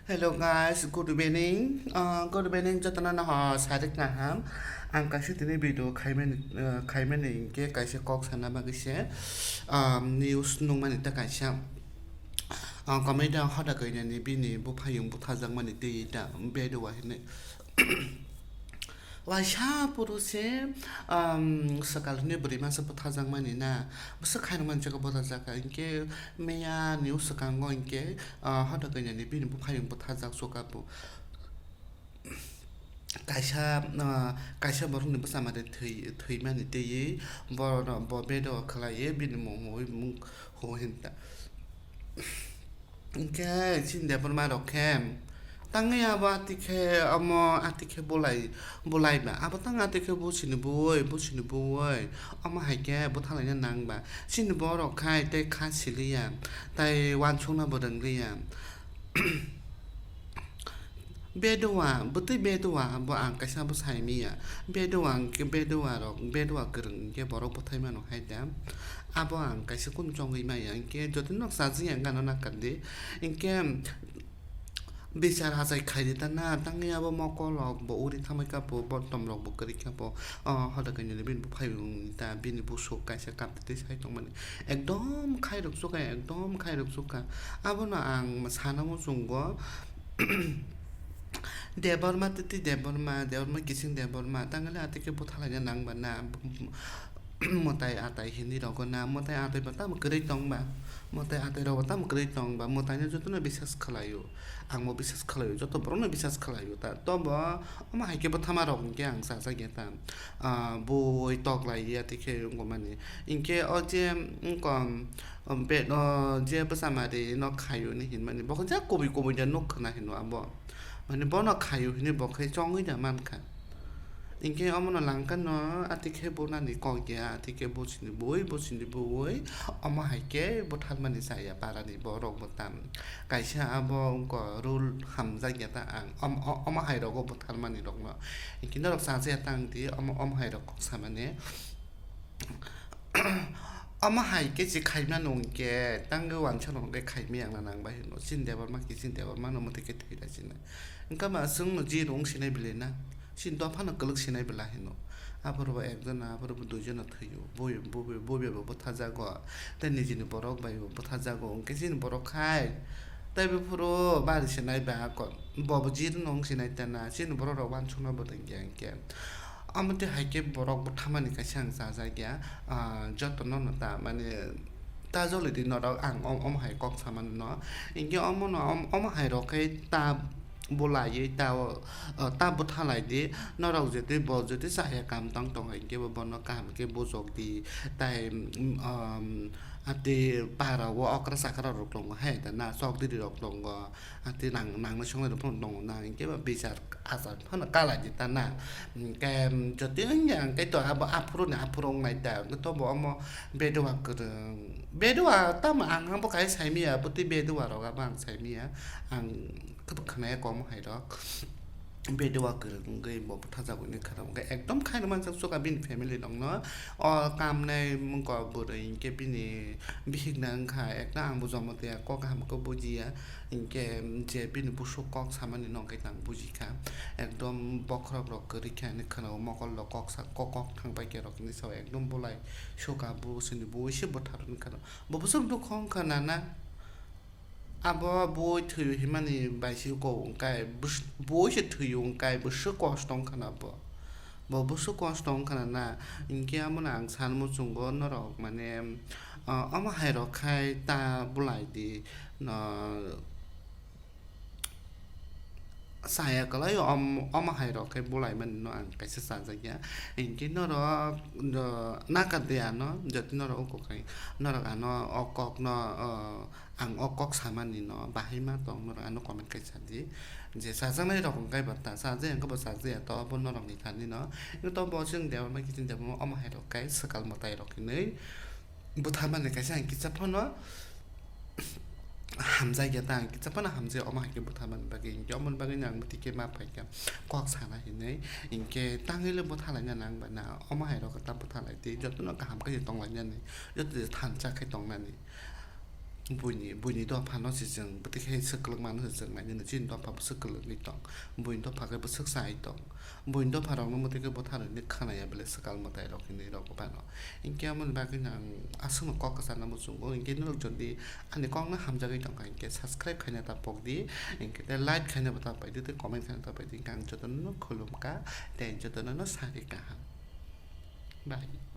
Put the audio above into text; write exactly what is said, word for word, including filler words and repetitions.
Hello guys, good evening. Uh, good evening, jotono no ho sarik kaham. Ang kaisa tini video khaimani, uh, khaimani hinkhe kaisa kok sana bagwi se, um, news nungmani ta kaisa. Uh, comedy hoda kainani bini buphayung buthajakmani tei ta bedowa hinwi. Waisa puru se, um, swkal hwnwi bwrwi masa buthajakmani na. Bwswk khairokmani jaga buthajakha hinkhe, miyani o swkango hinkhe, uh, hoda kainani bini buphayung buthajak suka bo. Kaisa, uh, kaisa borokni bwsa mare thwi-, thwimani twiwi borokno bo bedo khlaiwi bini mung mung ho hinta. Hinkhe chini Debbarma rok khe tangwi abo atikhe omo atikhe bolai, bolai ba. Abo tang atikhe bo chini bui, bo chini bui. Omo hai khe bwthalaina nang ba. Chini borok khai tei kha siliya, tei uansukna bo rwngliya. Bedowa, bwtwi bedowa, bo ang kaisa bo saimiya. Bedowa hwnkhe bedowa rok, bedowa kwrwng hwnkhe borok bwthai mano hai da. Abo ang kaisa kunu chongwi maya, hwnkhe jotono sajwya gana nakar di. Hwnkhe bichar hachai khaidi ta na, tangwi abo mokol rok bo uri thamwi kha bo, bottom rok bo kwrwi kha bo, o hoda kainwi bini buphai wng ta, bini busuk kaisa kaptwi sai tongmani. Ekdom khairok chukha, ekdom khairok chukha. Abono ang sana muchungo. Debbarma titi Debbarma, Debbarma kising Debbarma, tangwi atike buthalaina nang ba na, mwtai atai hinwi rogo na, mwtai atai ba tamo kwrwi tong ba, mwtai atai rogo tamo kwrwi tong ba, mwtaino jotono bisas khlaio, ang bo bisas khlaio, joto borokno bisas khlaio ta, tobo omo hai khe bwthama rok hinkhe ang chajak ya ta, ah, bui tok lai ya tikhe wngmani, hinkhe o je wngkha, O bed o je bwsa mari no khaio hinwi hinmani, bo khe je kubui kubui de nuk khna hino abo. Mane bono khaio hinwi bo khe chongwi da mankha. Hinkhe omono langkha no atikhe bo nani kok ya, atikhe bo sini bui, bo sini bui, omo hai khe butharmani chaya parani borok bo tam. Kaisa abo wngkha rule hamjak ya ta ang, om-, o-, omo hai rogo butharmani rokno. Hinkhe norok chajaya ta ang di, omo, omo hai rok kok samani. Omo hai khe se khaimano hwnkhe tangwi uansukno hwnkhe khaimaya wngna nang bai hino. Chini Debbarma khe chini Debbarma no mwtai khe thwi rw sinai. Wngkha ma chwngno jiro wng sinai belai na. Chini dophano kwlwk sinai belai hino. Aphuru bo ekjona, aphuru bo duijona thwio. Bui, bui, bui, bui bo bwthajago. Tei nijini borok bai bo bwthajago. Hwnkhe chini borok khai. Tei buphuru bari sinai ba kon. Bo bo jiro no wng sinai tana. Chini borok rok uansukno bo tongya hwnkhe. Omo twi hai khe borok bwthamani kaisa ang chajak ya, ah, jotono no ta mane ta jolidi norok ang om-, omo hai kok samani no. Hinkhe omono om-, omo hai rok khe ta bulaiwi ta o, ah, ta bwthalai di. Norok jotoi bo jotoi chaya kam tong tongo hinkhe bo bono kaham khe bujok di. Tai, um, um, atwi para o okra chakra rok tongo hai da na chokdiri rok tongo. Atwi nang, nangni songwi rok phano tongo na, hinkhe ba bichar achar phano kala di ta na. Hinkhe jotoi wngya hinkhe to abo aphuru ni aphuru wngnai ta, hinkhe to bo omo bedowa kwrwng. Bedowa tamo ang, ang bo kai saimaya, bwtwi bedowa rok abo ang saimaya. Ang kwbang khwnaya komo hai rok. Bedowa kwrwng wngwi bo bwthajago hinwi khwnao, hinkhe ekdom khairokma jak chukha bini family rokno. O kamnai mungkha bwrwi hinkhe bini bihikna wngkha, ekdom ang bo jomo twiya kok kaham khe bujiya. Hinkhe je bini busuk kok samani no hwnkhe ang bujikha. Ekdom bokhorok rok kwrwi khe ani khwnao, mokol rok kok sa-, kok, kok thang pai khe rok hinwi sao, ekdom bolai sukha bo sini bui se bwthar wngkha. Bo bwswk dukho wngkha nana. Abo bui thwio himani bai se kok wngkha, bus-, bui se thwio wngkha, bwswk kosto wngkha na bo. Bo bwswk kosto wngkha na na. Hinkhe amo no ang san muchungo norok mane, ah, omo hai rok khai ta bulai di, no, saya kwlai om-, omo hai rok khe bulai mani no ang kaisa chajak ya. Hinkhe norok, no, naka de ano, jotoi norok oko khai, norok ano o kok no, o, ang o kok samani no bahai ma tong, norok ano comment kai sa di. Je chajaknai rok hwnkhe ba ta chajak ya, hwnkhe bo chajak ya to, abo norok ni thani no. Hwnkhe to bo chwng Debbarma khe chini Debbarma omo hai rok khai swkal mwtai rok hinwi. Bwtharmani kaisa ang kisa phano hamjakya ta, ang kisa phano hamjakya, omo hai khe bwtharmani bagwi, hinkhe omoni bagwino ang bwtwi khe ma phaikha kok sana hinwi, hinkhe tangwi le bwthalaina nang ba na, omo hai rok ta bwthalai twi, jotono kaham khe tonglainani, joto thansa khe tongnani. Buini buini dophano se chwng bwtwi khe swk kwlwk mano se chwng nainani, chini dopha bwswk kwlwgwi tong, buini dopha khe bwswk sai tong, buini dopharokno bwtwi khe bwtharwi khwnaya bele swkal mwtairok hinwi rokbo phano. Hinkhe aboni bagwino ang aswkno kok kwcharna muchungo, hinkhe norok jodi ani kokno hamjagwi tongkha hinkhe subscribe khaina ta pokdi, hinkhe tei like khaina bo ta paidi tei comment khaina ta paidi, hinkhe ang jotono khulumkha tei jotono sari kaham. Bye.